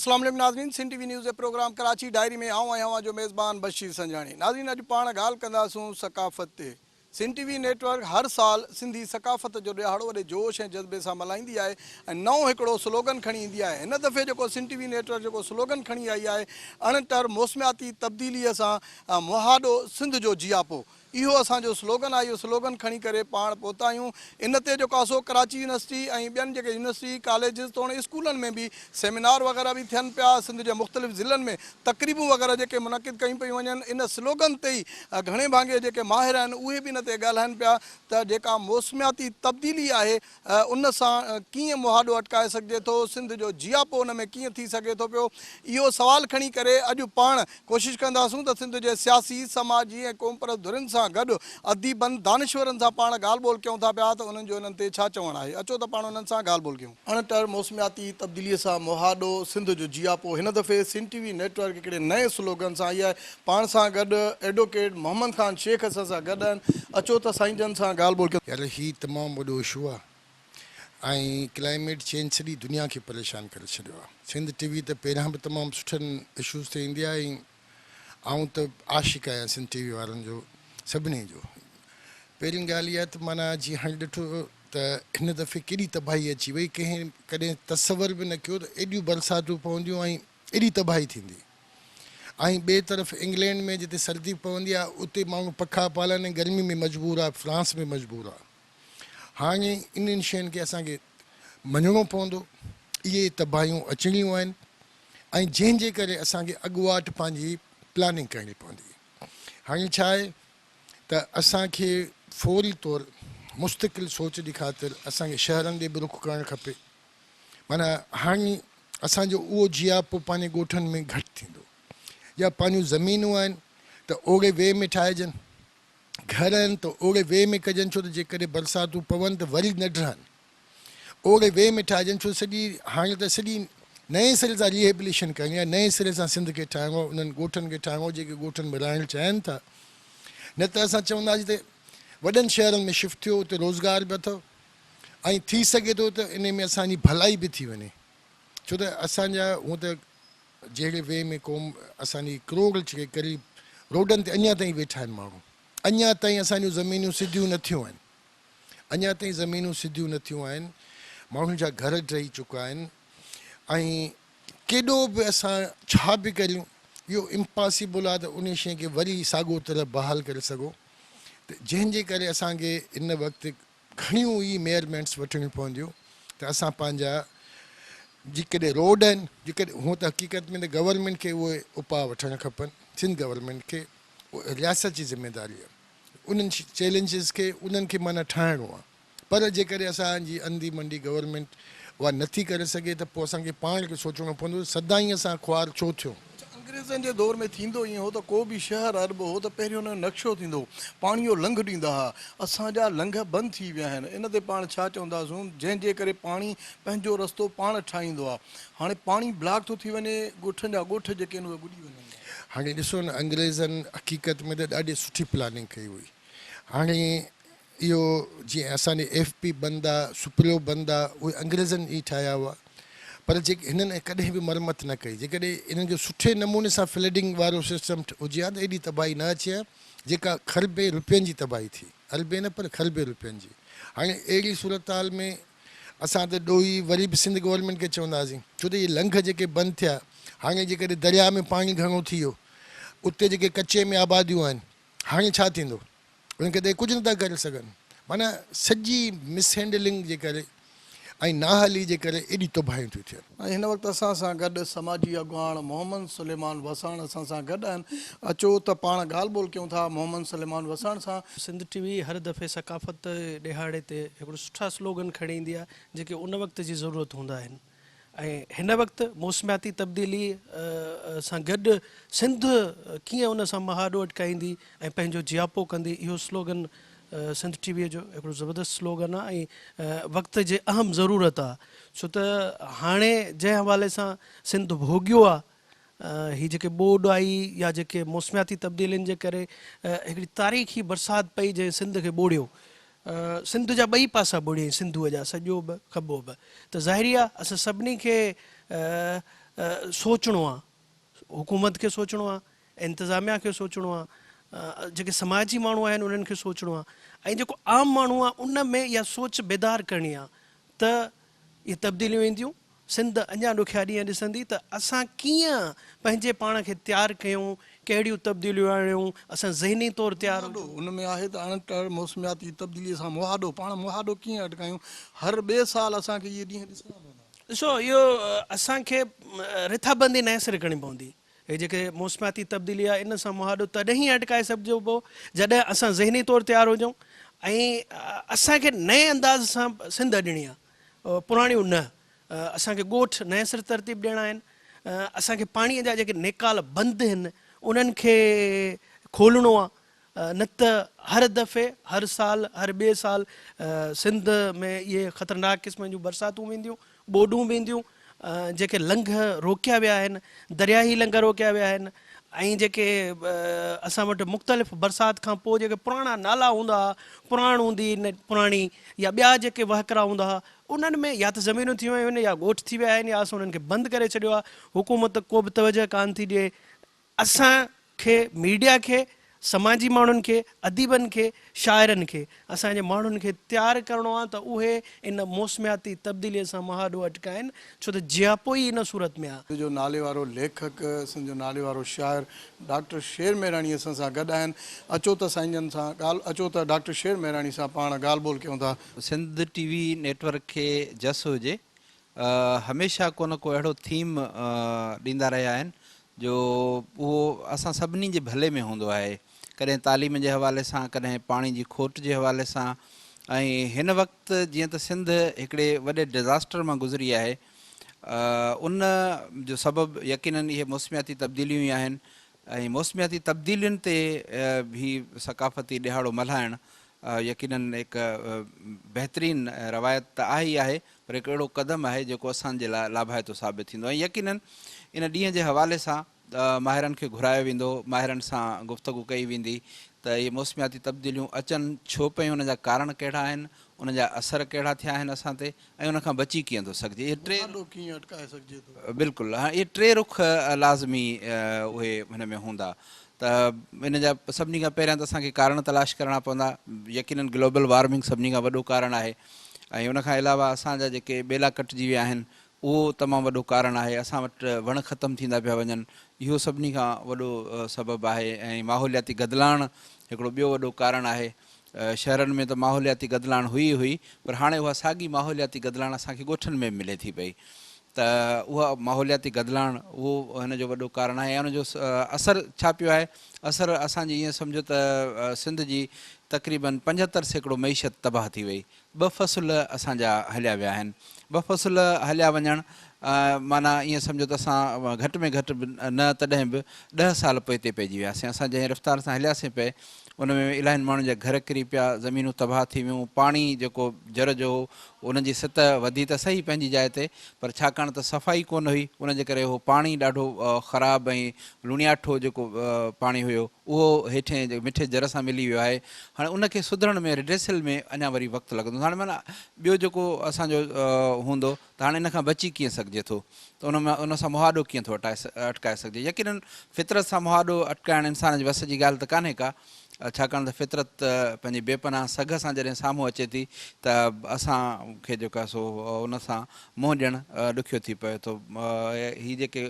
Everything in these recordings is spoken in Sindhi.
السلام عليڪم ناظرين سنڌ ٽي وي نيوز جي پروگرام ڪراچي ڊائري ۾ آئون آهيان اوهان جو ميزبان بشير سنجاڻي ناظرين اڄ پاڻ ڳالهه ڪنداسون ثقافت تي Sindh T V net work هر سال سنڌي ثقافت جو ڏهاڙو وڏي جوش ۽ جذبي سان ملهائيندي آهي ۽ نئون هڪڙو سلوگن کڻي ايندي آهي. هن دفعي جيڪو Sindh T V net work جيڪو سلوگن کڻي آئي آهي اڻ ٽر موسمياتي تبديليء سان مهاڏو سنڌ جو جياپو اهو اسان جو سلوگن آهي اهو سلوگن کڻي ڪري پاڻ پهتا آهيون ان تي جيڪو آهي سو ڪراچي يونيورسٽي ۽ ٻين جيڪي يونيورسٽي ڪاليجز توڻي اسڪولن ۾ به سيمينار وغيره به ٿين پيا سنڌ جي مختلف ضلعن ۾ تقريبون وغيره جيڪي منعقد ڪيون پيون وڃن ان سلوگن تي ئي گهڻي ڀاڱي جيڪي ماهر آهن اهي به ان تي ڳالهائن پيا ته جيڪا موسمياتي تبديلي آهي ان سان ڪيئن مهاڏو اٽڪائي سگهجي ٿو، سنڌ جو جياپو ان ۾ ڪيئن ٿي سگهي ٿو پيو، اهو سوال کڻي ڪري اڄ پاڻ ڪوشش ڪنداسون ته سنڌ جي سياسي، سماجي ۽ قومپرست ڌرين سان گڏ اديبن، دانشورن سان پاڻ ڳالهه ٻولهه ڪيون ٿا پيا ته انهن جو انهن تي ڇا چوڻ آهي، اچو ته پاڻ انهن سان ڳالهه ٻولهه ڪيون. اڻٽر موسمياتي تبديليء سان مهاڏو، سنڌ جو جياپو، هن دفعي Sindh T V net work هڪڙي نئين سلوگن سان آئي آهي، پاڻ سان گڏ ايڊووڪيٽ محمد خان شيخ اسان سان گڏ آهن، اچو ته سائين جن سان ڳالهه ٻولهه ڪيون. يار هي تمام وڏو اشو آ ۽ ڪلائميٽ چينج سڄي دنيا کي پريشان ڪري ڇڏيو آ. سنڌ ٽي وي ته پهريان به تمام سٺن اشوز تي ايندي آ ۽ آئون ته عاشق آهيان سنڌ ٽي وي وارن جو سڀني جو. پهرين ڳالهه اها ته معنيٰ جي هاڻي ڏٺو ته هن دفعي ڪيڏي تباهي اچي وئي ڪنهن ڪڏهن تصور به نه ڪيو ته ايڏيون برساتون پونديون ۽ ايڏي تباهي ٿيندي ۽ ٻئي طرف انگلينڊ ۾ جتي سردي پوندي آهي اتي ماڻهو پکا پالن ۽ گرمي ۾ مجبور آهي فرانس ۾ مجبور آهي هاڻي انهن شين کي اسان کي مڃڻو پوندو اهي تباهيون اچڻيون آهن ۽ جنهن جي ڪري اسان کي اڳواٽ پنهنجي پلاننگ ڪرڻي پوندي هاڻي ڇا آهي ته اسان کي فوري طور مستقل سوچ جي خاطر اسان کي شهرن ڏي به رخ ڪرڻ کپي معنيٰ هاڻي اسان جو اهو جياپو پنهنجي ڳوٺن ۾ گهٽ ٿيندو يا پنهنجون زمينون آهن ته اوڙي وي ۾ ٺاهجن، گهر آهن ته اوڙي وي ۾ ڪجن ڇو ته جيڪڏهن برساتون پون ته وري نه ڊهن. اوڙي وي ۾ ٺاهجن ڇو سڄي هاڻي ته سڄي نئين سري سان ريهيبليشن ڪرڻي آهي، نئين سري سان سنڌ کي ٺاهڻو آهي، انهن ڳوٺن کي ٺاهڻو آهي جيڪي ڳوٺن ۾ رهڻ چاهين ٿا. نه ته اسان چونداسين ته وڏن شهرن ۾ شفٽ ٿيو اتي روزگار به اٿو. ۽ ٿي سگهي ٿو ته انهي ۾ اسان جي ڀلائي به ٿي وڃي ڇو ته اسان جا هونء ته جهڙي وي ۾ قوم اسان جي ڪروڙ جي قريب روڊن تي اڃا تائين ويٺا آهن ماڻهو اڃا تائين اسان جون زمينون سڌيون نه ٿيون آهن اڃا تائين زمينون سڌيون نه ٿيون آهن ماڻهن جا گهر ڊهي چڪا آهن ۽ ڪيڏو به اسان ڇا به ڪريون اهو امپاسيبل آهي ته انهي شيء کي وري ساڳو طرح بحال ڪري سگهون ته جنهن جي ڪري اسان کي هن وقت گهڻيون ئي ميئرمينٽس وٺڻيون پونديون ته اسان پنهنجا جيڪڏهن روڊ آهن جيڪڏهن هونء ته حقيقت ۾ ته گورنمينٽ کي اهي اپاء وٺڻ کپن سنڌ گورنمينٽ کي رياست جي ذميداري آهي انهن چئلينجز کي انهن کي معنيٰ ٺاهڻو آهي پر جيڪڏهن اسان جي انڌي منڊي گورنمينٽ اها نٿي ڪري سگهي ته پوء اسان کي پاڻ کي سوچڻو پوندو ته سدائين اسان خوار ڇو ٿيون؟ اڇا انگريزن جي دور ۾ ٿيندو ائين هو ته ڪو به شهر اڏبو هو ته پهريون ان جو نقشو ٿيندو هو، پاڻي جو لنگهه ڏيندا ها. اسان جا لنگهه بند ٿي ويا آهن. ان تي پاڻ ڇا چونداسون جنهن جي ڪري پاڻي پنهنجو رستو پاڻ ٺاهيندو آهي. هاڻي پاڻي بلاڪ ٿو ٿي وڃي، ڳوٺن جا ڳوٺ جيڪي آهن اهي ٻڏي وڃن ٿا. هاڻي ڏسو نه انگريزن حقيقت ۾ ته ڏاڍي سٺي پلاننگ ڪئي هئي. هاڻي اهو جيئن اسان جي ايف پي بند آ، سپريو بند آ، اهي انگريزن ئي ٺاهيا هئا پر جيڪي هنن ڪڏهن به مرمت نه ڪئي. جيڪڏهن انهن کي سٺي نموني سان فلڊنگ وارو سسٽم هجي ها ته ايڏي تباهي نه اچي ها جيڪا کربين روپين جي تباهي ٿي. اربين نه پر کربين روپين جي. هاڻي اهڙي صورتحال ۾ اسان ته ڏوهي وري به سنڌ گورنمينٽ کي چونداسين ڇو ته اهي لنگهه جيڪي بند ٿيا هاڻي جيڪڏهن درياء ۾ پاڻي گهڻو ٿي ويو اتي جيڪي ڪچي ۾ آباديون آهن هاڻي ڇا ٿيندو؟ انهن کي ته ڪجهه نٿا ڪري سگهن معنيٰ سڄي مس هينڊلنگ جي ڪري ۽ نااهلي جي ڪري ايڏي تباهيون ٿيون ٿين. ۽ هن وقت اسان سان گڏ سماجي اڳواڻ محمد سليمان وساڻ اسان سان گڏ آهن اچو ته پاڻ ڳالهه ٻولهه ڪيون ٿا محمد سليمان وساڻ سان. سنڌ ٽي وي هر دفعي ثقافت ڏهاڙي تي هڪڙو سٺا سلوگن کڻي ايندي آهي جيڪي ان وقت جي ضرورت هوندا آهن ۽ هن وقت موسمياتي تبديلي سان گڏ سنڌ ڪيئن ان سان مهاڏو اٽڪائيندي ۽ پنهنجو جياپو ڪندي اهو سلوگن سنڌ ٽي وي جو هڪڙو زبردست سلوگن آهي ۽ وقت جي اهم ضرورت آهي ڇو ته هاڻي جنهن حوالي سان سنڌ ڀوڳيو آهي هي جيڪي ٻوڏ آئي يا جيڪي موسمياتي تبديلين جي ڪري هڪڙي تاريخي برسات پئي جنهن سنڌ کي ٻوڙيو سنڌ جا ٻئي پاسا ٻوڙيائين سنڌوء جا سڄو به کٻو به ته ظاهري آ اسان سڀني کي سوچڻو آ، حڪومت کي سوچڻو آ، انتظاميا کي سوچڻو آ، جيڪي سماجي ماڻهو آهن انهن کي سوچڻو آ ۽ جيڪو عام ماڻهو آ ان ۾ اها سوچ بيدار ڪرڻي آ ته اهي تبديليون اينديون، سنڌ اڃا ڏکيا ڏينهن ڏسندي ته اسان ڪيئن پنهنجي پاڻ کي تيار ڪيون، ڪهڙيون تبديليون آڻيون، اسان ذهني طور تيار هجون. مهاڏو ان ۾ آهي ته اڻٽر موسمياتي تبديليء سان مهاڏو پاڻ مهاڏو ڪيئن اٽڪايون، هر ٻئي سال اسان کي اهي ڏينهن ڏسڻا پوندا. ڏسو اهو اسان کي رٿابندي نئين سر ڪرڻي پوندي. هي جيڪي موسمياتي تبديلي آهي ان سان مهاڏو تڏهن ئي اٽڪائي سگهجبو جڏهن اسان ذهني طور تيار هجون ۽ اسان کي نئين انداز سان سنڌ اڏڻي آهي پراڻيون نه اسان کي ڳوٺ نئين سر ترتيب ڏيڻا آهن اسان کي پاڻي جا جيڪي نيڪال بند آهن انهن کي کولڻو آهي نه ته هر دفعي هر سال هر ٻئي سال سنڌ ۾ اهي خطرناڪ قسم جون برساتون به اينديون ٻوڏون به اينديون جيڪي لنگهه روڪيا ويا آهن درياهي لنگهه روڪيا ويا آهن ۽ جيڪي اسان وٽ مختلف برسات کان پوء جيڪي پراڻا نالا هوندا هئا پراڻ هوندي پراڻي يا ٻيا جيڪي وهڪرا هوندا هئا انهن ۾ يا ته زمينون ٿي ويون آهن يا ڳوٺ ٿي ويا آهن يا اسان انهن کي بند ڪري ڇڏيو آهي حڪومت ڪو به توجهه ڪانه ٿي ڏئي اسان کي ميڊيا کي سماجي ماڻهن کي اديبن کي شاعرن کي اسان جي ماڻهن کي تيار ڪرڻو آهي ته اهي ان موسمياتي تبديلي سان مهاڏو اٽڪائين ڇو ته جياپو ئي ان صورت ۾ آهي. سنڌ جو ناليوارو ليکڪ، سنڌ جو ناليوارو شاعر ڊاڪٽر شير مهراڻي اسان سان گڏ آهن. اچو ته سائين جن سان ڳالهه اچو ته ڊاڪٽر شير مهراڻي سان پاڻ ڳالهه ٻولهه ڪيون ٿا. Sindh T V network کي جس هجي هميشه ڪو نه ڪو اهڙو ٿيم ڏيندا رهيا آهن جو اهو اسان سڀني جي ڀلي ۾ هوندو آهي. ڪڏهن تعليم جي حوالي سان، ڪڏهن پاڻي جي کوٽ جي حوالي سان ۽ هن وقت جيئن ته سنڌ هڪڙي وڏي ڊزاسٽر مان گذري آهي ان جو سبب يقينن اهي موسمياتي تبديليون ئي آهن ۽ موسمياتي تبديلين تي هي ثقافتي ڏهاڙو ملهائڻ يقينن هڪ بهترين روايت ته آهي ئي آهي پر هڪ اهڙو قدم آهي جيڪو اسان جي لاء لاڀائتو ثابت ٿيندو ۽ يقينن ان ڏينهن جي حوالي سان ماهرن کي گهرايو ويندو، ماهرن سان گفتگو ڪئي ويندي ته اهي موسمياتي تبديليون اچن ڇو پيون، ان جا ڪارڻ ڪهڙا آهن، ان جا اثر ڪهڙا ٿيا آهن اسان تي ۽ ان کان بچي ڪيئن ٿو سگهجي. اهي ٽي. مهاڏو ڪيئن اٽڪائي سگهجي ٿو؟ بلڪل ها اهي ٽي رخ لازمي اهي هن ۾ هوندا ته ان جا سڀني کان پهريان ته اسان کي ڪارڻ تلاش ڪرڻا پوندا، يقينن گلوبل وارمنگ سڀني کان وڏو ڪارڻ آهي ۽ ان کان علاوه اسان جا جيڪي ٻيلا ڪٽجي ويا آهن اهو تمام وڏو ڪارڻ آهي، اسان وٽ وڻ ختم ٿيندا پيا وڃن اهو سڀني کان وڏو سبب آهي ۽ ماحولياتي گدلاڻ هڪڙو ٻيو وڏو ڪارڻ آهي، شهرن ۾ ته ماحولياتي گدلاڻ هئي ئي هئي پر هاڻي اها ساڳي ماحولياتي گدلاڻ اسان کي ڳوٺن ۾ به ملي ٿي پئي ته اها ماحولياتي گدلاڻ اهو هن جو وڏو ڪارڻ آهي ۽ ان جو اثر ڇا پيو آهي اثر اسان جي ائين سمجهو ته سنڌ جي تقريبن 75% معيشت تباهه ٿي وئي ٻه فصل اسان جا هليا ويا آهن. ٻه فصل هليا وڃڻ معنيٰ ائين سمجهو ته اسان گهٽ ۾ گهٽ به نه تڏهن به ڏهه سال پوئتي پئجي وياسين. اسان جنهن رفتار سان هلياسين پئي ان ۾ الاهين ماڻهن جا گهر ڪري پيا، زمينون تباهه ٿي ويون، پاڻي جيڪو جر جو هو ان جي سطح وڌي ته سهي پنهنجي جاء تي پر ڇاڪاڻ ته صفائي ڪونه هئي ان جي ڪري اهو پاڻي ڏاڍو خراب ۽ لوڻياٺو جيڪو پاڻي هيو اهو هيٺين مٺي جر سان ملي ويو آهي. هاڻي ان کي سڌرڻ ۾ ريڊريسل ۾ اڃا وري وقت لڳندو. هاڻي معنيٰ ٻيو جيڪو اسان جو هوندو ته هاڻي ان کان بچي ڪيئن سگهجي ٿو ته ان مان ان سان مهاڏو ڪيئن ٿو اٽڪائي سگهجي. يقينن فطرت سان مهاڏو اٽڪائڻ انسان جي وس جي ڳالهه ته ڪانهي ڪا ڇاڪاڻ ته فطرت پنهنجي بي پناهه سگهه سان جڏهن سامهون اچي ٿي ته اسان کي جيڪو آهي سو ان سان منهن ڏيڻ ڏکيو ٿي پوي ٿو. هي جيڪي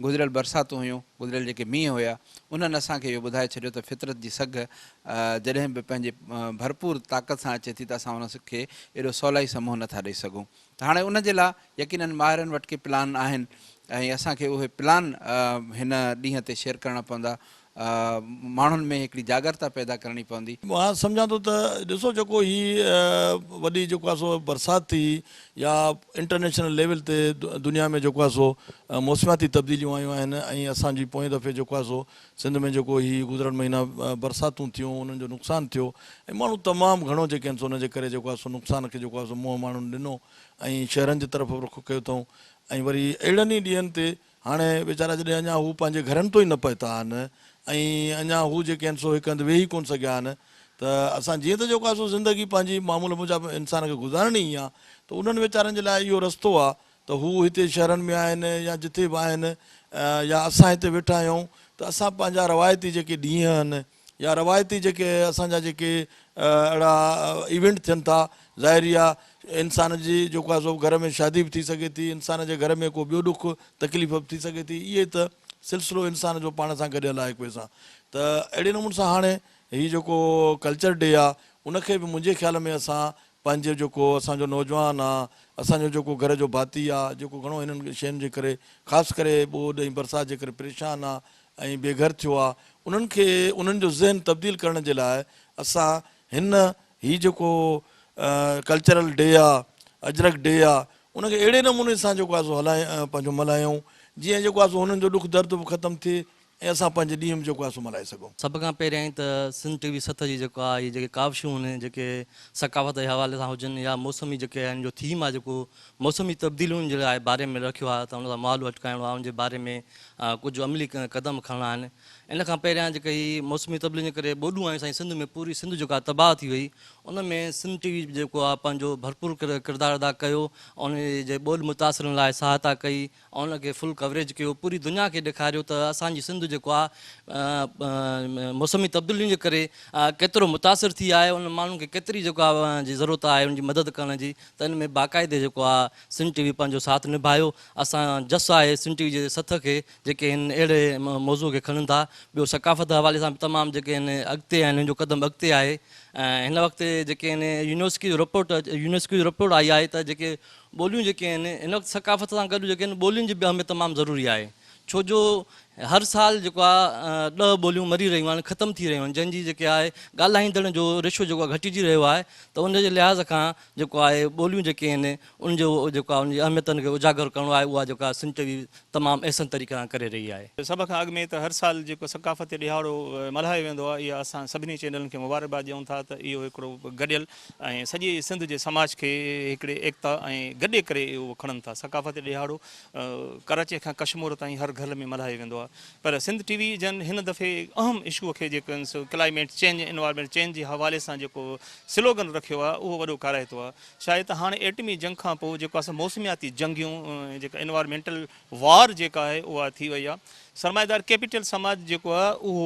گذريل برساتون هيون، گذريل جيڪي مينهن هيا، انهن اسان کي اهو ٻڌائي ڇڏيو ته فطرت جي سگهه جڏهن به پنهنجي ڀرپور طاقت سان اچي ٿي ته اسان ان کي ايڏو سولائي سان منهن نٿا ڏئي سگهون ته هاڻي ان جي لاء يقينن ماهرن وٽ ڪي پلان آهن ۽ اسان کي اهي پلان هن ڏينهن تي شيئر ڪرڻا پوندا ماڻهن ۾ هڪڙي جاڳرتا پيدا ڪرڻي پوندي. مان سمجهان ٿو ته ڏسو جيڪو هي وڏي جيڪو آهي سو برسات ٿي يا انٽرنيشنل ليول تي دنيا ۾ جيڪو آهي سو موسمياتي تبديليون آيون آهن ۽ اسان جي پوئين دفعي جيڪو آهي سو سنڌ ۾ جيڪو هي گذريل مهينا برساتون ٿيون انهن جو نقصان ٿيو ۽ ماڻهو تمام گهڻو جيڪي آهن سو ان جي ڪري جيڪو آهي سو نقصان کي جيڪو آهي سو منهن ماڻهن ڏنو ۽ شهرن جي طرف به رخ ڪيو اٿئون ۽ وري اهڙن ئي ڏينهن تي هاڻي ويچارا جڏهن اڃا هو پنهنجي گهرن تون ئي نه پهتا آهن ۽ اڃا هو جيڪي آهن سو هڪ هنڌ ويهي ڪونه سگهيا آهن ته اسان جيئن ته جيڪو آهي سو زندگي پنهنجي معمول موجب انسان کي گذارڻي ئي آهي ته انهن ويچارن جي لاء اهو رستو آهي ته ته هو هتي شهرن ۾ آهن يا جتي به آهن يا اسان هتي ويٺا آهيون ته اسان پنهنجا روايتي جيڪي ڏينهن آهن يا روايتي جيڪي اسان جا جيڪي اهڙا ايونٽ ٿين ٿا ظاهري آ انسان جي جيڪو آ سو گهر ۾ شادي به ٿي سگهي ٿي انسان جي گهر ۾ ڪو ٻيو ڏک تڪليف به ٿي سگهي ٿي اهي ته سلسلو انسان جو پاڻ سان گڏيل آهي هڪ ٻئي سان ته اهڙي نموني سان هاڻي هي جيڪو ڪلچر ڊي آ ان کي به منهنجي خيال ۾ اسان پنهنجو جيڪو اسان جو نوجوان آ اسان جو جيڪو گهر جو ڀاتي آ جيڪو گهڻو هنن شين جي ڪري خاص ڪري ٻوڏ ۽ برسات جي ڪري پريشان آ ۽ بي گهر ٿيو آ انهن کي انهن جو ذهن تبديل ڪرڻ جي لاء اسان هن هي جيڪو ڪلچرل ڊي آ اجرڪ ڊي آ ان کي اهڙي نموني سان جيڪو آ سو هلائي پنهنجو ملهايون جيئن جيڪو آ سو هنن جو ڏک درد به ختم ٿئي ۽ اسان پنهنجي ڏينهن به جيڪو آ سو ملهائي سگهون. سڀ کان پهريائين ته سنڌ ٽي وي سٿ جي جيڪو آ اهي جيڪي ڪاوشون آهن جيڪي ثقافت جي حوالي سان هجن يا موسمي جيڪي آهن جو ٿيم آ جيڪو موسمي تبديلين جي لاء باري ۾ رکيو آ ته ان سان مهاڏو اٽڪائڻو آ ان جي باري ۾ ڪجهه عملي قدم کڻڻا آهن ان کان پهريان جيڪي هي موسمي تبديلين جي ڪري ٻوڏون آيون سائين سنڌ ۾ پوري سنڌ جيڪا تباهه ٿي وئي ان ۾ سنڌ ٽي وي جيڪو آ پنهنجو ڀرپور ڪردار ادا ڪيو ان جي ٻوڏ متاثرن لاء سهائتا ڪئي ان کي فل ڪوريج ڪيو پوري دنيا کي ڏيکاريو ته اسان جي سنڌ جيڪو آ موسمي تبديلين جي ڪري ڪيترو متاثر ٿي آهي ان ماڻهن کي ڪيتري جيڪو آ جي ضرورت آهي ان جي مدد ڪرڻ جي ته ان ۾ باقاعدي جيڪو آ سنڌ ٽي وي پنهنجو ساٿ نڀايو اسان جس آهي سنڌ ٽي وي جي سٿ کي جيڪي هن اهڙي موضوع کي کڻن ٿا ٻيو ثقافت حوالي سان به تمام جيڪي هن اڳتي آهن هن جو قدم اڳتي آهي ۽ هن وقت جيڪي هن يونيسڪي جو رپورٽ يونيسڪو جو رپورٽ آئي آهي ته جيڪي ٻوليون جيڪي آهن هن وقت ثقافت سان گڏ جيڪي آهن ٻولين جي به اهميت تمام ضروري آهي ڇو جو هر سال جيڪو آهي ڏهه ٻوليون مري رهيون آهن ختم ٿي رهيون آهن جنهن جي جيڪي آهي ڳالهائيندڙن جو ريشو جيڪو آهي گهٽجي رهيو آهي ته ان جي لحاظ کان جيڪو آهي ٻوليون جيڪي آهن ان جو جيڪو آهي ان جي اهميتن کي اجاگر ڪرڻو آهي اها جيڪا سنڌ ٽي وي تمام احسن طريقي سان ڪري رهي آهي. سڀ کان اڳ ۾ ته هر سال جيڪو ثقافتي ڏهاڙو ملهايو ويندو آهي اها اسان سڀني چينلن کي مبارڪباد ڏيون ٿا ته اهو هڪڙو گڏيل ۽ سڄي سنڌ جي سماج کي هڪڙي ايڪتا ۽ گڏي ڪري اهو کڻن ٿا. ثقافتي ڏهاڙو ڪراچي کان ڪشمور تائين هر گهر ۾ ملهايو ويندو آهي پر سنڌ ٽي وي جن هن دفعي اهم اشو کي جيڪو سو ڪلائميٽ چينج انوائرمينٽ چينج جي حوالي سان جيڪو سلوگن رکيو آهي اهو وڏو ڪارائتو آهي شايد ته هاڻي ايٽمي جنگ کان پوء جيڪو آهي سو موسمياتي جنگيون جيڪا انوائرمينٽل وار جيڪا آهي اها ٿي وئي آهي. سرمائيدار ڪيپيٽل سماج جيڪو آهي اهو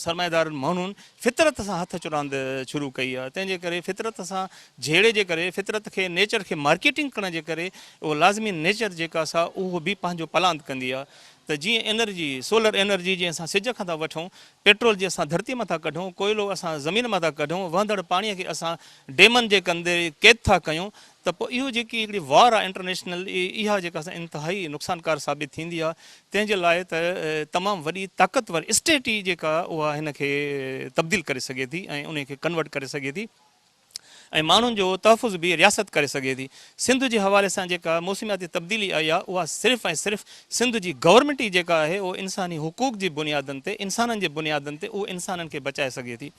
سرمائيدار ماڻهن فطرت سان هٿ چراند شروع ڪئي آهي تنهن جي ڪري فطرت سان جهيڙي جي ڪري فطرت کي نيچر کي مارڪيٽنگ ڪرڻ جي ڪري اهو لازمي نيچر جيڪا سا اهو به پنهنجو پلاند ڪندي آهي ته جيئن انرجي سولر انرجي جيئن اسان سج کان ٿا وٺون پيٽرول جي اسان ڌرتي مان ٿا ڪڍون ڪوئلو اسان زمين مان ٿا ڪڍون وهندڙ پاڻي کي اسان ڊيمن جي ڪندي قيد ٿا ڪيون ته پوء اهو جيڪي هڪڙي وار آهي انٽرنيشنل اها جيڪا سا انتهائي نقصانڪار ثابت ٿيندي آهي تنهن جي لاء ته تمام وڏي طاقتور اسٽيٽ ئي جيڪا اها هن کي تبديل ڪري سگهي ٿي ۽ انهي کي ڪنورٽ ڪري سگهي ٿي ۽ ماڻهن جو تحفظ به رياست ڪري سگهي ٿي. سنڌ جي حوالي سان جيڪا موسمياتي تبديلي آئي آهي اها صرف ۽ صرف سنڌ جي گورنمينٽ ئي جيڪا آهي اهو انساني حقوق جي بنيادن تي انسانن جي بنيادن تي اهو انسانن کي بچائي سگهي ٿي.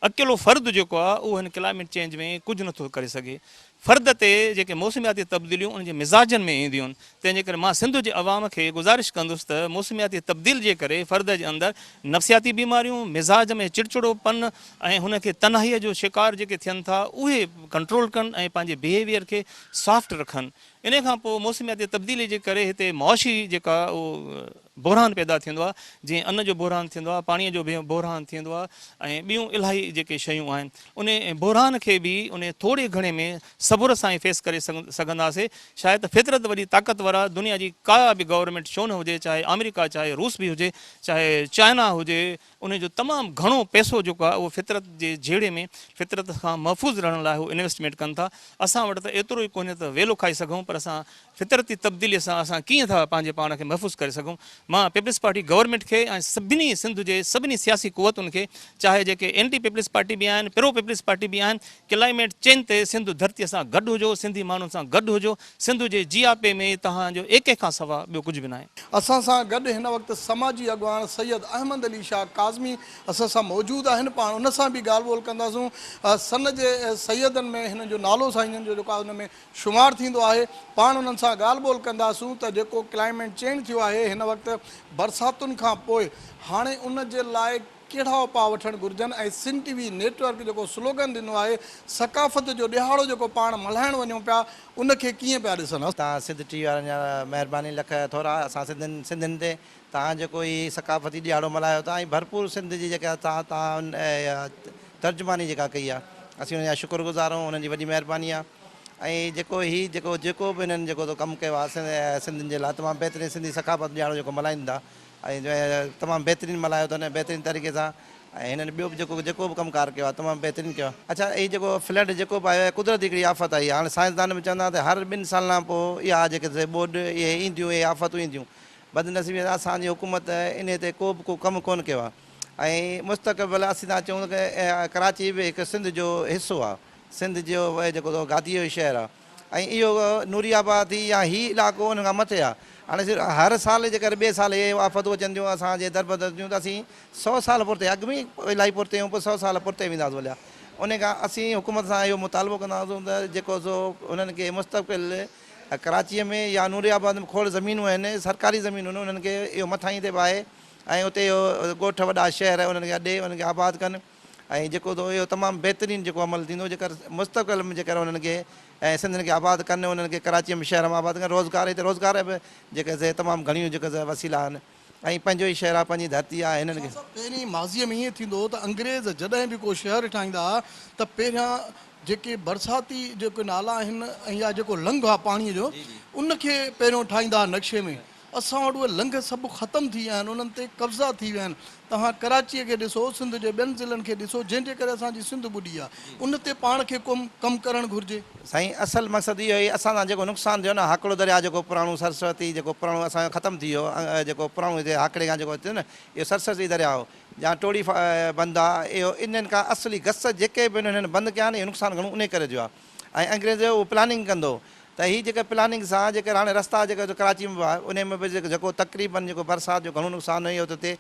اڪيلو فرد جيڪو آهي اهو هن ڪلائميٽ چينج ۾ ڪجهه نٿو ڪري سگهي. فرد تي جيڪي موسمياتي تبديليون ان جي مزاجن ۾ اينديون تنهن جي ڪري مان سنڌ جي عوام کي گذارش ڪندس ته موسمياتي تبديل جي ڪري فرد جي اندر نفسياتي بيماريون، مزاج ۾ چڙچڙو پن ۽ هن کي تنهائي جو شڪار جيڪي ٿين ٿا اهي ڪنٽرول ڪن ۽ پنهنجي بيهيويئر کي سافٽ رکن. انهي کان پوء موسمياتي تبديلي جي ڪري هتي معاشي جيڪا اهو بحران پيدا ٿيندو آهي جيئن ان جو بحران ٿيندو آهي پاڻي جو بحران ٿيندو آهي ۽ ٻيون الاهي جيڪي شيون آهن انهي بحران کي به انهي ٿوري گهڻي ۾ صبر سان ئي فيس ڪري سگهنداسي شايد ته فطرت وڏي طاقتور آهي دنيا جي ڪا به گورنمينٽ ڇو نه هجي چاهي آمريڪا چاهي روس به هجي چاهي چائنا هجي انهي جو تمام گهڻو پئسو جيڪو آهي اهو فطرت جي جهيڙي ۾ فطرت کان محفوظ رهڻ لاء هو انويسٽمينٽ ڪن ٿا. اسان وٽ ته ايترو ئي ڪونهي ته ويلو کائي سگهون پر اسان فطرتي تبديلي سان اسان ڪيئن ٿا پنهنجي پاڻ کي محفوظ ڪري سگهون. مان پيپلز پارٽي گورنمينٽ کي ۽ سڀني سنڌ جي سڀني سياسي قوتن کي چاهي جيڪي اينٽي پيپلز پارٽي به آهن پرو پيپلز پارٽي به آهن ڪلائميٽ چينج تي سنڌ ڌرتي سان گڏ هجو سنڌي ماڻهن سان گڏ هجو سنڌ جي جياپي ۾ توهان جو ايڪي کان سوا ٻيو ڪجهه به ناهي. اسان سان گڏ هن وقت سماجي اڳواڻ سيد احمد علي شاهه ڪاظمي اسان سان موجود آهن پاڻ ان سان به ڳالهه ٻولهه ڪنداسون سن جي سيدن ۾ هنن جو نالو سائين جن جو جيڪو آهي ان ۾ شمار ٿيندو آهي. پاڻ انهن سان ڳالهه ٻولهه ڪنداسون ته جيڪو ڪلائمينٽ چينج ٿيو آهي هن وقت برساتن کان پوء هاڻي ان جي لاء ڪهڙا اپاء وٺڻ گهرجن ۽ Sindh T V net work جيڪو سلوگن ڏنو آهي ثقافت جو ڏهاڙو جيڪو پاڻ ملهائڻ وڃون پيا ان کي ڪيئن پيا ڏسن. توهان سنڌ ٽي وي وارن جا مهرباني لک ٿورا اسان سنڌين سنڌين تي توهان جيڪو هي ثقافتي ڏهاڙو ملهايو ٿا ۽ ڀرپور سنڌ جي جيڪا توهان توهان ترجماني جيڪا ڪئي آهي اسين انهن جا شڪر گذار آهيون انهن جي وڏي مهرباني آهي ۽ جيڪو هي جيڪو جيڪو به هنن جيڪو ڪم ڪيو آهي سنڌين جي لاء تمام بهترين سنڌي ثقافت ڏهاڙو جيڪو ملهائين ٿا ۽ تمام بهترين ملهايو اٿن ۽ بهترين طريقي سان ۽ هنن ٻيو به جيڪو جيڪو به ڪم ڪار ڪيو آهي تمام بهترين ڪيو آهي. اڇا هي جيڪو فلڊ جيڪو به آيو آهي قدرتي هڪڙي آفت آئي آهي هاڻي سائنسدان به چوندا ته هر ٻن سالن کان پوء اها جيڪي ٻوڏ اهي اينديون اهي آفتون اينديون بدنصيبي سان اسان جي حڪومت انهي تي ڪو به ڪو ڪم ڪونه ڪيو آهي ۽ مستقبل اسين ٿا چئون ته ڪراچي به هڪ سنڌ جو حصو آهي سنڌ جو جيڪو گاديء جو شهر آهي ۽ اهو نوري آباد ٿي يا هي علائقو ان کان مٿي آهي هاڻي صرف هر سال جيڪر ٻئي سال اهي آفتون اچن ٿيون اسان جي دربدر ٿيون ته اسين سئو سال پرتي اڳ ۾ الاهي پرتي آهيون پوء سئو سال پرتي وينداسون هليا ان کان اسين حڪومت سان اهو مطالبو ڪنداسون ته جيڪو سو انهن کي مستقبل ڪراچيء ۾ يا نوري آباد ۾ کوڙ زمينون آهن سرڪاري زمينون آهن انهن کي اهو مٿاهين تي به آهي ۽ اتي اهو ڳوٺ وڏا شهر انهن کي اڏي انهن کي آباد ڪن ۽ جيڪو ته اهو تمام بهترين جيڪو عمل ٿيندو جيڪر مستقبل ۾ جيڪر انهن کي ۽ سنڌين کي آباد ڪن انهن کي ڪراچيء ۾ شهر ۾ آباد ڪن روزگار هتي روزگار به جيڪي سي تمام گهڻيون جيڪي سي وسيلا آهن ۽ پنهنجو ئي شهر آهي پنهنجي ڌرتي آهي هنن کي. شاهه صاحب پهرين ماضيء ۾ ائين ٿيندو هو ته انگريز جڏهن به ڪو شهر ٺاهيندا ها ته پهريان جيڪي برساتي جيڪي نالا آهن ۽ يا جيڪو لنگهه آهي پاڻيء جو ان کي پهريون ٺاهيندا ها نقشي ۾ اسان وٽ اهي لنگهه سڀ ختم ٿي ويا آهن انهن تي قبضا ٿي ويا آهن توهان ڪراچيء کي ڏسو سنڌ جي ٻين ضلعن کي ڏسو جنهن جي ڪري اسان جي سنڌ ٻڏي آهي ان تي پاڻ کي ڪم ڪم ڪرڻ گهرجي. سائين اصل مقصد اهو ئي اسان سان جيڪو نقصان ٿيو نه هاڪڙو درياء جيڪو پراڻو سرسوتي جيڪو پراڻو اسان جو ختم ٿي ويو جيڪو پراڻو هتي هاڪڙي کان جيڪو اچي ٿو نه اهو سرسوتي درياء هو يا ٽوڙي بند آ اهو انهن کان اصلي گس جيڪي به انهن بند ڪيا آهن اهو نقصان گهڻو انهي ڪري ٿيو آهي ۽ انگريز اهو پلاننگ ڪندو ته هي جيڪا پلاننگ سان جيڪر هاڻي رستا جيڪا ڪراچي ۾ به آهي انهي ۾ به جيڪو تقريبن جيڪو برسات جو گهڻو نقصان اهو ٿو ٿئي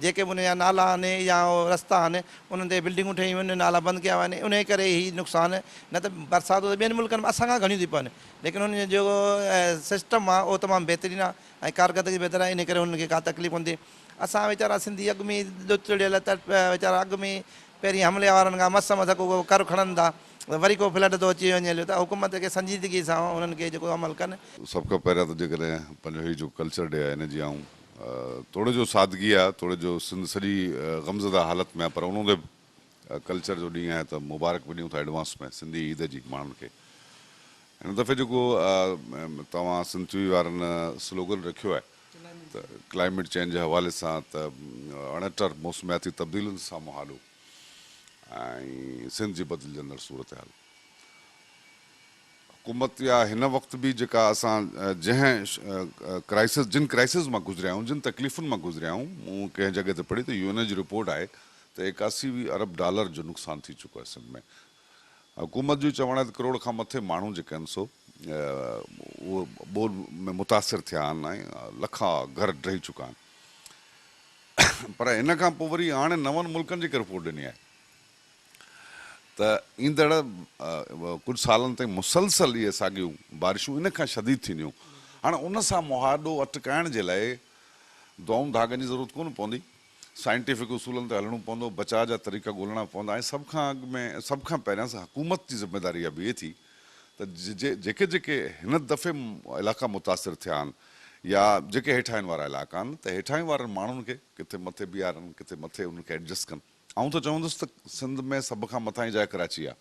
جيڪي به انهن جا نالا آهن يا رستا آهن انهن تي بلڊنگون ٺهي ويون آهن نالا بند ڪيا ويا آهن انهي ڪري هي نقصان نه ته برساتون ته ٻين ملڪن ۾ اسان کان گهڻيون ٿي پون ليڪن انهن جو جيڪو سسٽم آهي اهو تمام بهترين آهي ۽ ڪارڪردگي بهتر آهي انهي ڪري انهن کي ڪا تڪليف ڪونه ٿئي اسان ويچارا سنڌي اڳ ۾ ئي ڏتڙيل ويچارا اڳ ۾ ئي پهرين حملي وارن کان مس مس ڪو ڪر کڻن ٿا وري ڪو فلڊ ٿو اچي وڃي هليو ته حڪومت کي سنجيدگي سان انهن کي جيڪو عمل ڪن. سڀ کان پهريان ته جيڪڏهن پنهنجو هي جو ڪلچر ڊي آهي ان جي آئون توڙي جو سادگي آهي توڙي جو سنڌ سڄي غمزده حالت ۾ آهي پر ان هوندي به ڪلچر جو ڏينهن آهي ته مبارڪ به ڏيون ٿا ايڊوانس ۾ سنڌي عيد جي ماڻهن کي هن دفعي جيڪو توهان سنڌ ٽي وي وارن سلوگن رکيو آهي ته ڪلائميٽ چينج جي حوالي سان ته اڻٽر موسمياتي تبديلين سان مهاڏو ۽ سنڌ جي بدلجندڙ صورتحال حڪومت يا هن وقت به جيڪا اسان جنهن ڪرائسس جن ڪرائسس مان گذريا آهيون جن تڪليفن مان گذريا آهيون مون ڪنهن جڳهه تي پڙهي ته يو اين اي جي رپورٽ آهي ته 81 ارب ڊالر جو نقصان ٿي چڪو آهي سنڌ ۾ حڪومت جو چوڻ آهي ته ڪروڙ کان مٿي ماڻهو جيڪي آهن سو اهي ٻوڏ ۾ متاثر ٿيا آهن ۽ لکا گهر ڊهي چڪا آهن پر ان کان پوء وري هاڻي نون ملڪن جيڪا رپورٽ ڏني آهي ته ايندڙ ڪجهه سالن تائين مسلسل اهي ساڳيون بارشون ان کان شديد ٿينديون. هاڻي ان سان مهاڏو اٽڪائڻ جي لاء دعائن ڌاڳن جي ضرورت ڪونه پوندي. سائنٽيفڪ اصولن تي هلڻو پوندو، بچاء جا طريقا ڳولڻا پوندا ۽ سڀ کان اڳ ۾ سڀ کان پهريان حڪومت جي ذميواري اها بيهي ٿي ته جيڪي جيڪي هن دفعي علائقا متاثر ٿيا آهن يا جيڪي هيٺاهين وارا علائقا آهن ته هيٺاهين وارن ماڻهن کي ڪٿي مٿي بيهارن ڪٿي مٿي انهن کي ايڊجسٽ ڪن. آئون ته چوندس ته سنڌ ۾ سڀ کان مٿاهين جاء ڪراچي آهي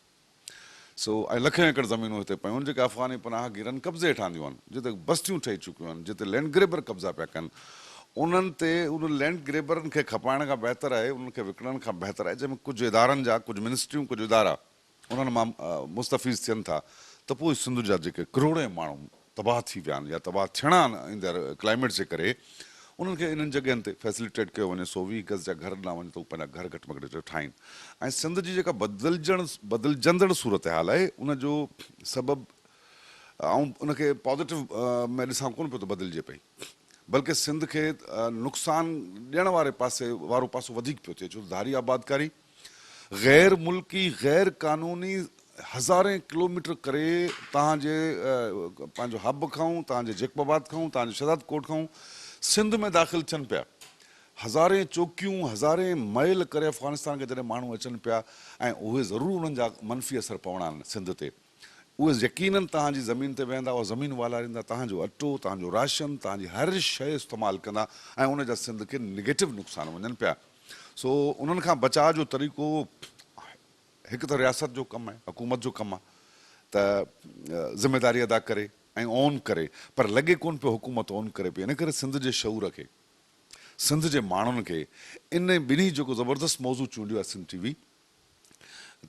سو ۽ لکين ايڪڙ زمينون هتي پيون آهن جيڪي افغاني پناهگيرن قبضي هيٺ آنديون آهن جتي بستيون ٺهي چڪيون آهن جتي لينڊ گريبر قبضا پيا ڪن انهن تي انهن لينڊ گريبرن کي کپائڻ کان بهتر آهي انهن کي وڪڻڻ کان بهتر آهي جنهن ۾ ڪجهه ادارن جا ڪجهه منسٽريون ڪجهه ادارا انهن مان مستفيض ٿين ٿا ته پوء سنڌ جا جيڪي ڪروڙين ماڻهو تباهه ٿي ويا آهن يا تباهه ٿيڻا آهن ايندڙ ڪلائميٽ جي ڪري انهن کي انهن جڳهين تي فيسليٽيٽ ڪيو وڃي 120 گز جا گهر ڏنا وڃن ته هو پنهنجا گهر گهٽ ۾ گهٽ ٺاهين ۽ سنڌ جي جيڪا بدلجڻ بدلجندڙ صورتحال آهي ان جو سبب آئون ان کي پازيٽو ۾ ڏسان ڪونه پيو ته بدلجي پئي بلڪه سنڌ کي نقصان ڏيڻ واري پاسي وارو پاسو وڌيڪ پيو ٿئي ڇو ته ڌاري آبادڪاري غير ملڪي غير قانوني هزارين ڪلوميٽر ڪري توهان جي پنهنجو حب کان توهان جي جيڪب آباد کان توهان جي شهداد ڪوٽ کان سنڌ ۾ داخل ٿين پيا. هزارين چوڪيون هزارين ميل ڪري افغانستان کان جڏهن ماڻهو اچن پيا ۽ اهي ضرور انهن جا منفي اثر پوڻا آهن سنڌ تي. اهي يقينن توهان جي زمين تي ويهندا، اها زمين والاريندا، توهان جو اٽو، توهان جو راشن، توهان جي هر شيء استعمال ڪندا ۽ ان جا سنڌ کي نگيٽو نقصان وڃن پيا. سو انهن کان بچاء جو طريقو هڪ ته رياست جو ڪم آهي، حڪومت جو ڪم آهي ته ذميداري ادا ڪري ۽ اون ڪري پر لڳي ڪونه پيو حڪومت اون ڪري پئي ان ڪري سنڌ جي شعور کي، سنڌ جي ماڻهن کي ان ٻنهي جيڪو زبردست موضوع چونڊيو آهي سنڌ ٽي وي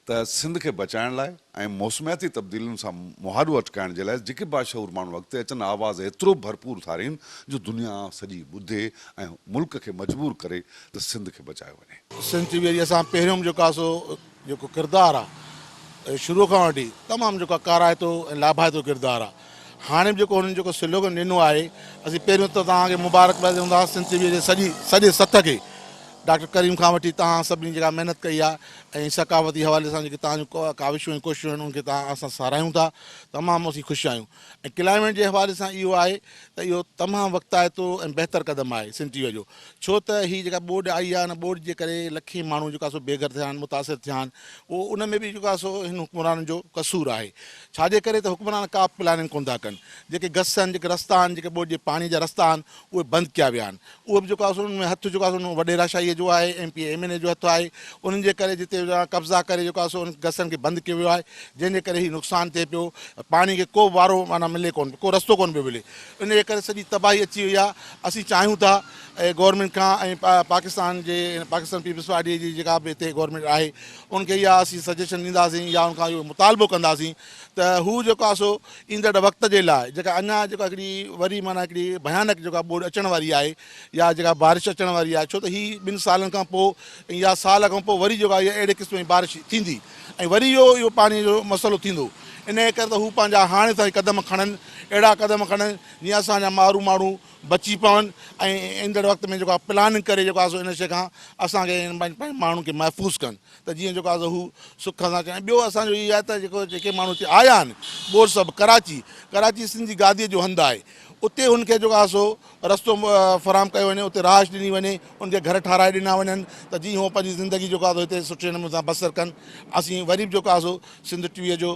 ته سنڌ کي بچائڻ لاء ۽ موسمياتي تبديلين سان مهاڏو اٽڪائڻ جي لاء جيڪي باشعور ماڻهو اڳتي اچن آواز ايترو ڀرپور اٿارين جو دنيا سڄي ٻڌي ۽ ملڪ کي مجبور ڪري ته سنڌ کي بچايو وڃي. سنڌ ٽي وي جي اسان پهريون به جيڪو آهي سو جيڪو ڪردار آهي شروع کان وٺي تمام جيڪو آهي ڪارائتو ۽ لاڀائتو ڪردار آهي هاڻي به جيڪو هنن جيڪو سلوگن ڏنو آهي اسين پهريون ته توهان کي مبارڪباد ڏيون ٿا سنڌ ٽي وي جي سڄي سڄي سٿ کي ڊاڪٽر ڪريم کان وٺي توهان سڀني جيڪا محنت ڪئي آهي ۽ ثقافتي حوالي سان جيڪي توهان جون ڪاوشون ۽ ڪوششون آهن انهن کي توهان اسان ساراهيون ٿا تمام اسين خوش آهيون ۽ ڪلائميٽ جي حوالي سان اهو آهي ته اهو تمام وقتائتو ۽ بهتر قدم آهي سنڌ ٽي وي جو ڇو ته هي جيڪا ٻوڏ آئي آهي ان ٻوڏ جي ڪري لکين ماڻهو جيڪا سو بي گهر ٿيا آهن متاثر ٿيا آهن اهو ان ۾ به جيڪو آهي سو هن حڪمرانن جو قصور آهي ڇا جي ڪري ته حڪمران ڪا به پلاننگ ڪونه ٿا ڪن جيڪي گس آهن جيڪي رستا آهن جيڪي ٻوڏ جي پاڻي جا رستا آهن اهي بند ڪيا ويا آهن اهو به جيڪو آهي سو ان ۾ هٿ جيڪو آهي سو ان وڏيرا شاهيء جو آهي، M P A M N A جو هٿ آهي، انهن جي ڪري جتي قبضا ڪري جيڪو آهي سو انهن گسن کي بند ڪيو ويو آهي، جنهن جي ڪري هي نقصان ٿئي پيو، پاڻي کي ڪو به وارو معنيٰ ملي ڪونه پيو، ڪو رستو ڪونه پيو ملي، ان جي ڪري سڄي تباهي اچي وئي آهي، اسين چاهيون ٿا گورنمينٽ کان ۽ پاڪستان جي پاڪستان پيپلز پارٽي جي جيڪا به هتي گورنمينٽ آهي ان کي اها اسين سجيشن ڏينداسين يا ان کان اهو مطالبو ڪنداسين ته هو جيڪو آهي سو ايندڙ وقت جي لاء جيڪا اڃا جيڪا هڪڙي وري معنيٰ هڪڙي ڀيانڪ جيڪا ٻوڏ اچڻ واري آهي يا جيڪا بارش اچڻ واري آهي ڇو ته هي ٻن سالن کان پوء يا سال کان پوء وري جيڪا اهڙي قسم جي بارش ٿيندي ۽ وري اهو اهو پاڻي جو مسئلو ٿيندو انهيء ڪري ته هو پنهنجا هاڻي تائين قدم کڻن اهڙا قدم کڻن جيئن اسان جا مارو ماڻهو بچي پون ۽ ايندڙ وقت ۾ جيڪو آهي پلاننگ ڪري جيڪو آهي سو ان شيء کان اسان کي پنهنجي ماڻهن کي محفوظ ڪن ته جيئن جيڪو آهي سو هو سک سان اچن ۽ ٻيو اسان جو اهو آهي ته جيڪو جيڪي ماڻهو هتي آيا آهن ڳوٺ سڀ ڪراچي ڪراچي سنڌ جي گاديء جو هنڌ آهي اتي هن کي جيڪو آهي سو رستو فراهم ڪيو وڃي اتي رهائش ڏني وڃي ان کي گهر ٺهرائي ڏنا وڃن ته جيئن هو پنهنجي زندگي جيڪو آهي سو هتي سٺي نموني سان بسر ڪن اسين وري به جيڪو آهي سو سنڌ ٽي ويء جو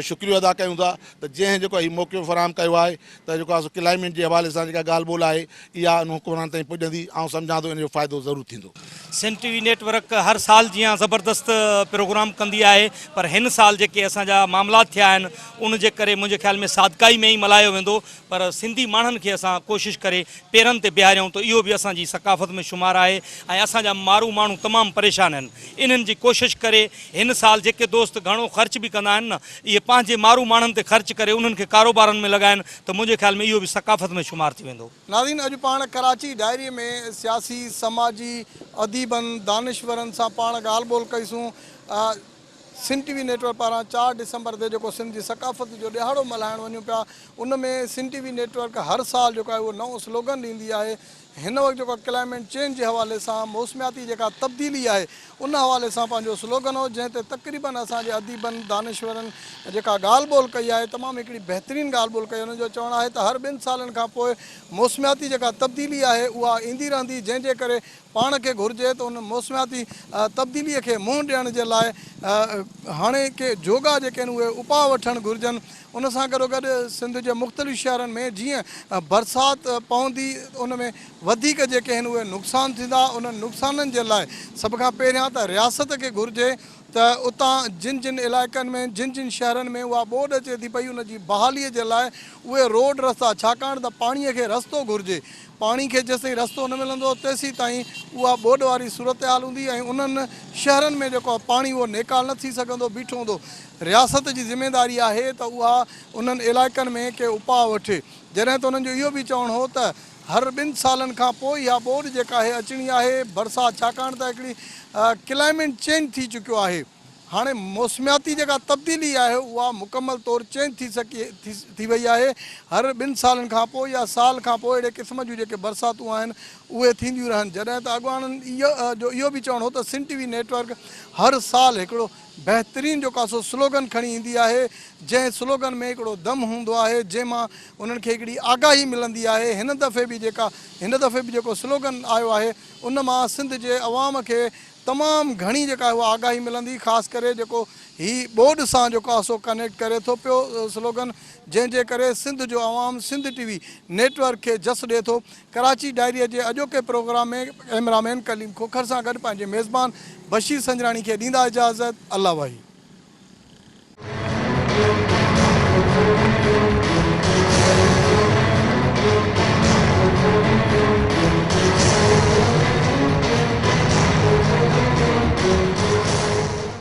شڪريو ادا ڪيون ٿا ته جنهن جيڪو هي موقعو فراهم ڪيو آهي ته جيڪو آهي سو ڪلائميٽ جي حوالي سان جيڪا ڳالهه ٻولهه آهي اها ان حڪمرانن تائين پڄندي آئون سمجهان ٿو ان جو فائدو ضرور ٿيندو. Sindh T V net work هر سال جيان زبردست پروگرام ڪندي آهي پر هن سال جيڪي اسان جا معاملات ٿيا آهن ان جي ڪري منهنجي خيال ۾ سادڪائي ۾ ئي ملهايو ويندو پر سنڌي ماڻهن کي اسان ڪوشش ڪري پيرن تي بيهاريون ته اهو به اسان جي ثقافت ۾ شمار آهي ۽ اسان جا مارو ماڻهو تمام پريشان آهن انهن جي ڪوشش ڪري هن سال جيڪي دوست گهڻو خرچ به ڪندا آهن نه اهي پنهنجي مارو ماڻهن تي خرچ ڪري انهن کي ڪاروبارن ۾ لڳائن ته منهنجي خيال ۾ اهو به ثقافت ۾ شمار ٿي ويندو. ناظرين اڄ پاڻ ڪراچي ڊائري ۾ سياسي، سماجي، اديبن، دانشورن سان پاڻ ڳالهه ٻولهه ڪئيسون. Sindh T V net work پاران چار ڊسمبر تي جيڪو سنڌ جي ثقافت جو ڏهاڙو ملهائڻ وڃون پيا ان ۾ Sindh T V net work هر سال جيڪو آهي اهو نئون سلوگن ڏيندي آهي هن وقت جيڪو ڪلائمينٽ چينج جي حوالي سان موسمياتي جيڪا تبديلي آهي ان حوالي سان پنهنجو سلوگن هو جنهن تي تقريبن اسان جي اديبن دانشورن جيڪا ڳالهه ٻولهه ڪئي آهي تمام هڪڙي بهترين ڳالهه ٻولهه ڪئي انهن جو چوڻ آهي ته هر ٻن سالن کان پوء موسمياتي جيڪا تبديلي آهي اها ايندي رهندي جنهن جي ڪري پاڻ کي گهرجي ته ان موسمياتي تبديلي کي منهن ڏيڻ جي لاء هاڻي ڪي جوڳا جيڪي آهن اهي اپاء وٺڻ گهرجن ان سان گڏوگڏ سنڌ جي مختلف شهرن ۾ جيئن برسات پوندي ان ۾ وڌيڪ جيڪي آهن اهي نقصان ٿيندا انهن نقصانن جي لاء سڀ کان پهريان ته رياست کي گهرجي ته اتان جن جن علائقن ۾ جن جن شهرن ۾ اها ٻوڏ اچي ٿي پئي ان جي بحالي جي لاء اهي روڊ رستا ڇاڪاڻ ته پاڻي کي رستو گهرجي پاڻي کي جيستائين رستو نه ملندو تيسين تائين اها ٻوڏ واري صورتحال هوندي ۽ انهن شهرن ۾ جيڪو پاڻي اهو نيڪال نه ٿي سگهندو بيٺو هوندو رياست جي ذميداري آهي ته اها انهن علائقن ۾ ڪي اپاء وٺي. جڏهن ته انهن جو اهو به چوڻ هو ته هر ٻن سالن کان پوء اها ٻوڏ جيڪا آهي اچڻي آهي، برسات ڇاڪاڻ ته هڪڙي ڪلائمينٽ چينج ٿي چڪيو آهي. هاڻي موسمياتي جيڪا تبديلي آهي اها مڪمل طور چينج ٿي سگهي ٿي وئي آهي. هر ٻن سالن کان پوء يا سال کان پوء اهڙي قسم جون جيڪي برساتون آهن اهي ٿينديون رهن. جڏهن ته اڳواڻن جو اهو به چوڻ هو ته Sindh T V net work هر سال هڪڙو. بهترين جيڪو آهي سو سلوگن کڻي ايندي آهي جنهن سلوگن ۾ هڪڙو دم هوندو آهي جنهن مان انهن کي هڪڙي آگاهي ملندي آهي هن دفعي به جيڪا هن دفعي به جيڪو سلوگن آيو آهي ان مان سنڌ جي عوام کي تمام گهڻي جيڪا آهي اها آگاهي ملندي خاص ڪري جيڪو هي ٻوڏ سان جيڪو آهي سو ڪنيڪٽ ڪري ٿو پيو سلوگن جنهن جي ڪري سنڌ جو عوام Sindh T V network کي جس ڏي ٿو ڪراچي ڊائري جي اڄوڪي programme ۾ cameraman Kaleem Khokhar سان گڏ پنهنجي ميزبان بشير سنجراڻي کي ڏيندا اجازت الله واهي.